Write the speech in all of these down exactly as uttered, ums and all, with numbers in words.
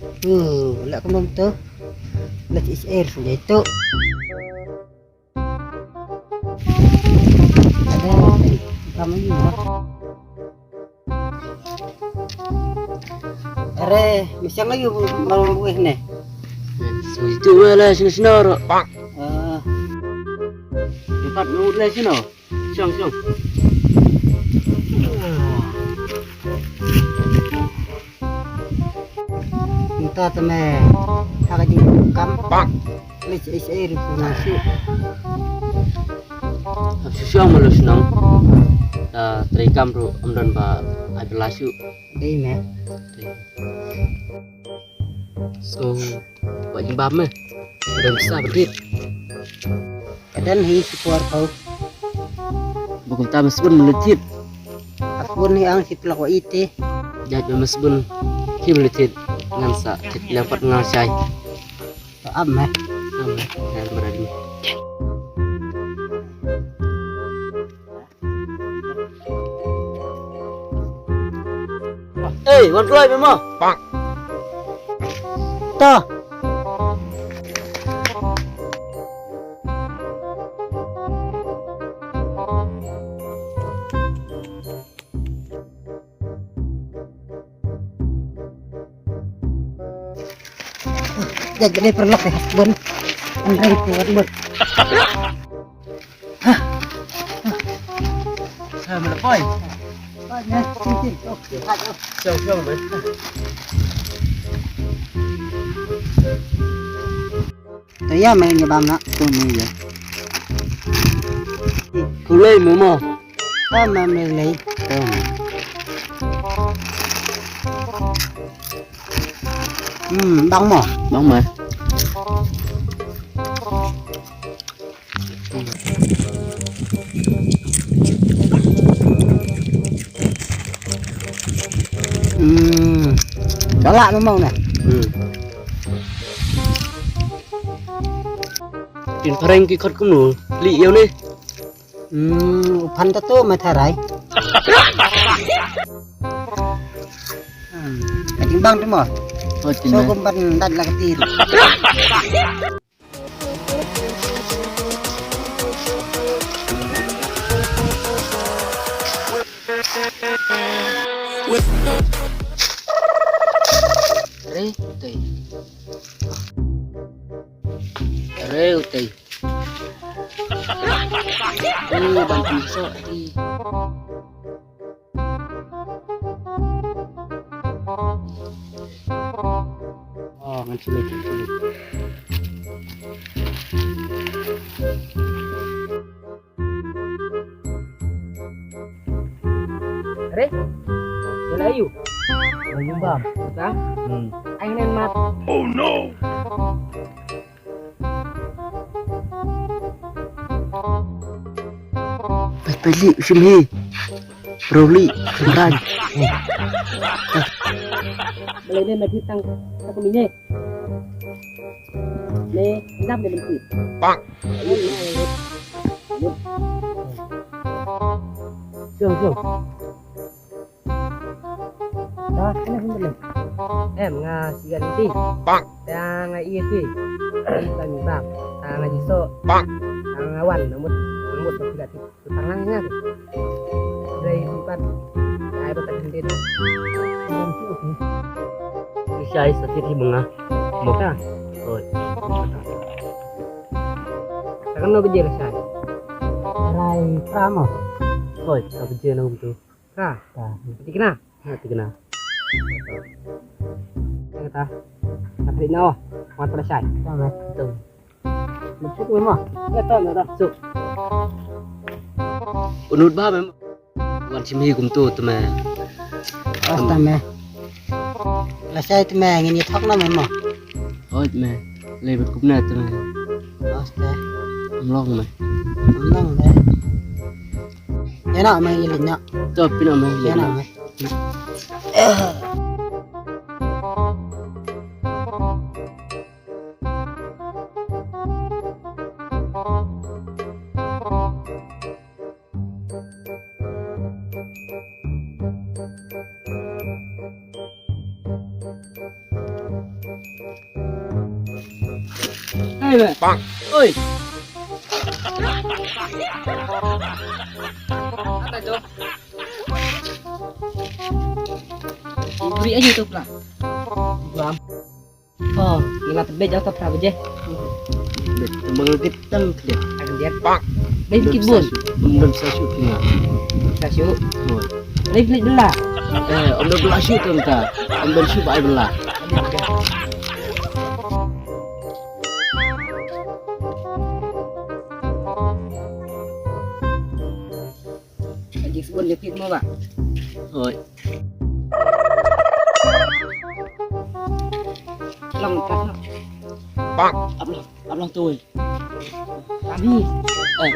Uh, lah kumno tu. Lah is air sudah itu. Ada, kamu ini. Are, mesti lagi baru buih nih. Itu lah sini sini. Ah. Empat menit lah sini. Siang, siang. Mynta te me ha ka jingkam. Leit shaei shaei ruh pynlong shuh. Hap shu shong ma leit shnong. Ta trei kam ruh ym don ba ai bylla shuh. Dei me. Dei. So, wat jingbam me. Don pisa ba thied. Ka don hi shi por ko. Ba kumta me sbun me leit thied. Ka sbun hi ang shi plak wa iti. Jait me sbun hi me leit thied. Ngan sa thied leng pat ngan shai. To am me. Am me. Ngan berani. Ei, wan kloi me mo. To. Jait ka dei paralok te ha sbun. An reng te wat mut. Sa mala poi. Poi ne, tin tin. Shong shong me. To ïa me ngi bam na tu ni ïa. Kulei me mo. Ka ma me lei. Hmm, bang mo. Bang mo. Hmm. Dah lah memang dah. Hmm. Tin pareng ki khot kumno. Li ïa ni. Hmm, u phan ta tu ma tharai. Hmm, ka jingbang tu mo. Oh, tin. So kum ban dat la ka tir. Re, tei. Re, tei. Ih, ban pynsoh ïa ki. Oh, ngan sulit, ngan sulit. Re? Ïa la aïu? Ngan ïumbam. Sa? Hmm. Ai ngin mat. Oh no. Peit, peit, li, shim hi. Bro, li, shim ran. Balei ne na phi tang ka kmie ne? Ne, ngap ne ban phi. Pak. Shong, shong. Dah, kena pun boleh. Em, nga sian ti. Bang. Tang nga iya ti. Tang bang. Tang nga jiso. Bang. Tang nga wan, namut, namut ba kita ti. Tang nga nga ti. Dai di pat. Ai ba ta din. Ni shai sa ti hi menga. Moka. Oi. Tang no bejel shai. Rai pramo. Oi, ka bejel nang tu. Ka. Ka. Tikna. Ha, tikna. Kata. Kata ina. Wan pada shai. Ka, mas. Tu. Masuk rumah. Ya, tu, ya, tu. Suk. Unut ba mem. Wan simi kum tu tu me. Asta me. La shai tu me ngin ïa thok na me mo. Oi me. Lei bad kumne te me. Aste. Mlong me. Mlong me. Ïa na me ïa lei na. To pina me ïa na me. Oi. Apa tu? Beri aja tu pula. Bam. Oh, ngi la tbit jaka phra baje. Bit, tang ba ngi tang khlieh. Akan dia. Bang. Bit kit bun. Ym don sa shu phi nga. Sa shu. Hooid. Bit bit bela. Eh, ym don bela shu tang ta. Ym don shu ba ai bela. Ka jingsbun jong phi mo ba. Hooid. Long kat noh. Bang. Ap long, ap long tu. Kami. Eh.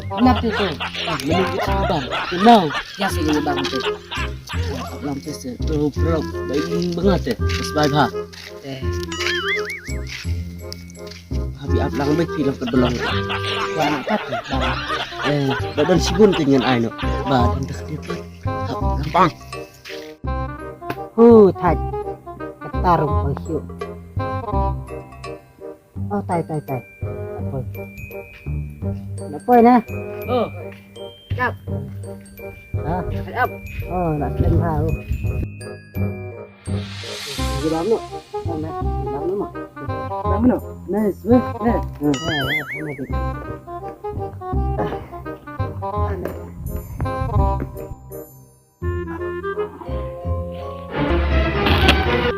Ap long tu tu. Ah, menu kita bang. Kenal. Ya sih ini bang tu. Ap long tu se. Tu bro. Baik banget ya. Bye bye. Eh. Habi ap lang bad phi long ka dlong. Wa na kat bang. Eh, ba don shibun te ngan ai noh. Ba don dak te. Hap lang. Bang. Hu thait. Katar ruh pang shu. Oh tai tai tai. Lapoi. Lapoi na. Oh. Ap. Ha? Ap. Oh, nak kena tahu. Gibam no. Gibam no. Gibam no. Nice, weh. Eh.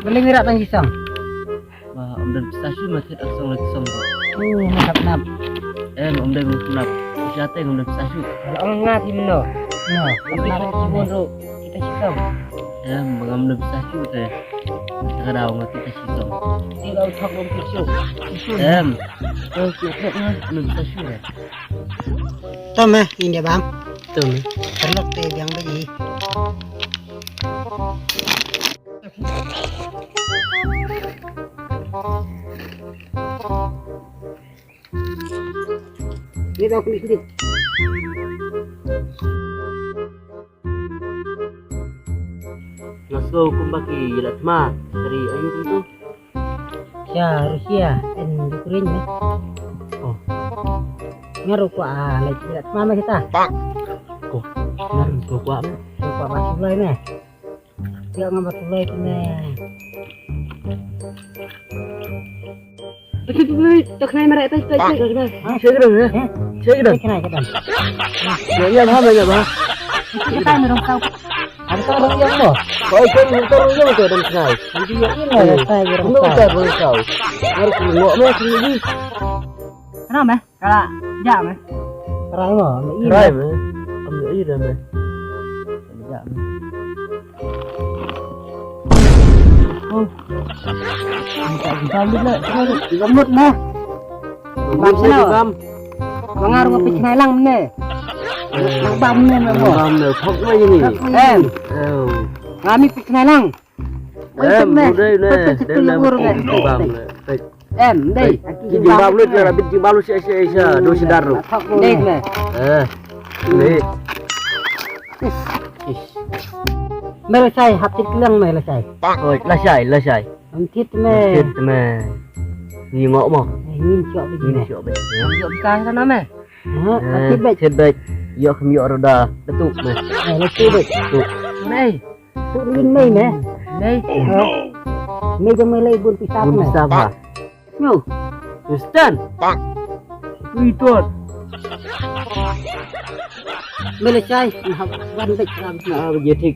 Beli mirak tang gisang. Ba, ym don pisa shu ma thied ak song lak song. Oh, nap nap. Em, ym don nap. Sha te ym don pisa shu. Ong nga thi mno. No, ym don pisa shu ro. Kita shisong. Em, ba ngam don pisa shu te. Ka daw nga kita shisong. Ti daw thok ym pisa shu. Em, to ki thok nga ym don pisa shu re. To me, India bam. To me. Perlok te biang baji. Ni dah kulit kulit. Nga sngew kumba ki ïaleh thma, sha ri aïu kumtu? Sha Russia and Ukraine ne. Oh. Nga ruh kwah, ah, leit ïaleh thma ma kita. Oh. Nga ruh kwah ne. Ruh kwah ba shu leit ne. Ïa nga ba tulai kine. Betul betul. Tak kena merek tak tak tak. Check it out, eh? Check it out. Kena kena. Nya nya ba, nya ba. Kita ni orang tahu. Ada orang yang mau. Kau pun orang yang tu dan kenal. Nanti ya ini ada saya orang tahu. Tahu. Harus ngok meh sini. Kenapa? Ka la jah me. Trai mo, me i. Trai me. Kam ïohi da me. Ka la jah me. Oh. Minta gibam lut le. Gibam lut me. Bam sino. Bam. Ba nga ruh nga peit khnai lang mynne. Bam mynne me mo. Bam me. Phok me ini. Em. Em. Nga mi peit khnai lang. Em, dei ne, dei ne, bam ne. Em, dei. Ki jingbam lut, la bit jingbam lut, sha, sha, sha, do sha dar lut. Dei ne. Eh, dei. Me lashai, hap thied kylliang me lashai. Oi, lashai, lashai. Am thied me. Thied me. Ngi ngok mo. Ngin chok bit. Ngin chok bit. Ngin chok bit ka na me. Ha, thied bit. Thied bit. Ïoh kham ïoh ruh da. Betul me. Eh, lashai bit. Betul. Mei. Tu rin mei ne. Mei. Oh no. Mei jong mei lei bun pisap ne. Bun pisap ha. Nyo. Stan. Pak. Ui ton. Mei lashai, hap wan bit ram. Ah, begitu.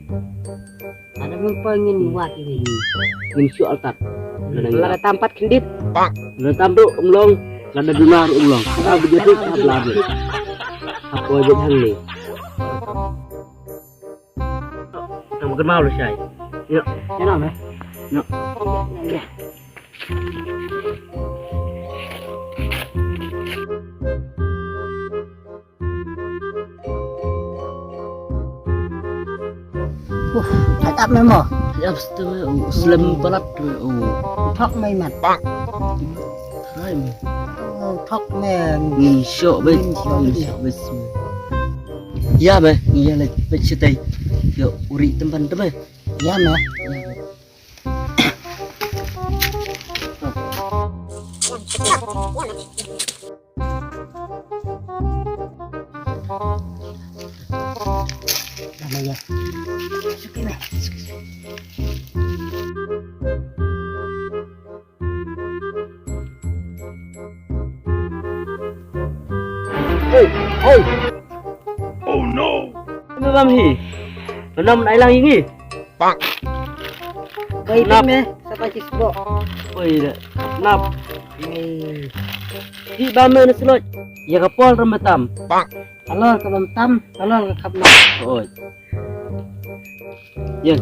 Ada mempengin wat ini. Ngin shu altat. Lada tampat kendit. Pak. Lada tamduk umlong. Lada dunar umlong. Ah, begitu. Apa aja hang ni. Tang ba kynmaw lashai. Ïa. Ïa na me. Ïa. Wah, tak ap me mo. Ap stu me, slem palat me. Thok me mat. Hai me. Oh, thok me. Ngin shoh bit. Ngin shoh bit. Ïa me, ïa leit peit shatei. Ïa u ri tympan te me. Ïa me. Hei, hei. Oh no. Me bam hi. Lo nam nai lang ingi. Bai nap me, sa pa chis bo. Oi da. Nap. Hei. Hi bam me na slot. Ya ka pol ram tam. Alor ka bam tam, alor ka khap na. Oi. Yen.